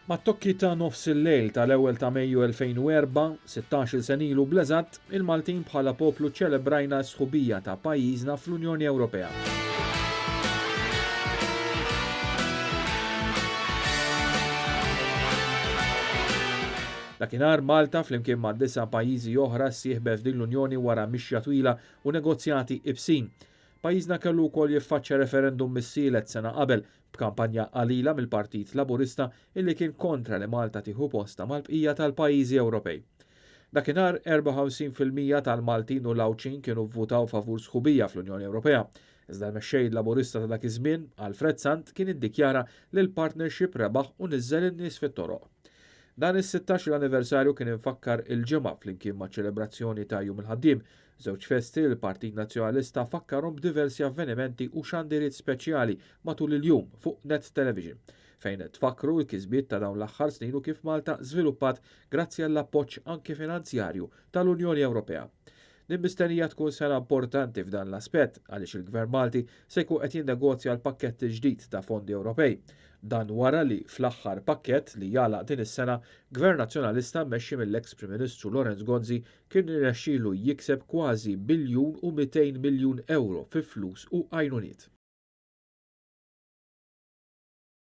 Mat-tokki ta' nofs il-lejl tal-ewwel ta' Mejju 2004, sittax-il sena ilu bl-eżatt, il-Maltin bħala poplu ċċelebrajna s-sħubija ta' pajjiżna fl-Unjoni Ewropea. Dakinhar Malta flimkien ma' disa' pajjiżi oħra ssieħbet f'din l-Unjoni wara mixja twila u negozjati ibsin. Pajjiżna kellu wkoll jiffaċċja referendum missielet sena qabel, b'kampanja qalila mill-Partit Laburista illi kien kontra li Malta tieħu postha mal-bqija tal-pajjiżi Ewropej. Dakinhar, 54% tal-Maltin u l-Għawdxin kienu vvutaw favur sħubija fl-Unjoni Ewropea. Iżda l-Mexxej Laburista ta' dak iż-żmien, Alfred Sant, kien iddikjara li l-partnership rebaħ u niżżel in-nies fit-toroq. Dan is-sittax-il anniversarju kien imfakkar il-Ġimgħa flimkien maċ-ċelebrazzjoni ta' Jum il-Ħaddiem, Żewġ festi li l-Partit Nazzjonalista fakkarhom b'diversi avvenimenti u xandiriet speċjali matul il-jum fuq Net Television, fejn tfakkru l-kisbiet ta' dawn l-aħħar snin u kif Malta żviluppat grazzi għall-appoġġ anki finanzjarju tal-Unjoni Ewropea. Din mistennija tkun sena importanti f'dan l-aspett għaliex il-Gvern Malti se jkun qed jinnegozja l-pakkett il-ġdid ta' fondi Ewropej. Dan wara li fl-aħħar pakkett li jagħlaq din is-sena, Gvern Nazzjonalista mmexxi mill-eks Prim Ministru Lawrence Gonzi kien irnexxielu jikseb kważi biljun u 200 miljun ewro fi flus u għajnuniet.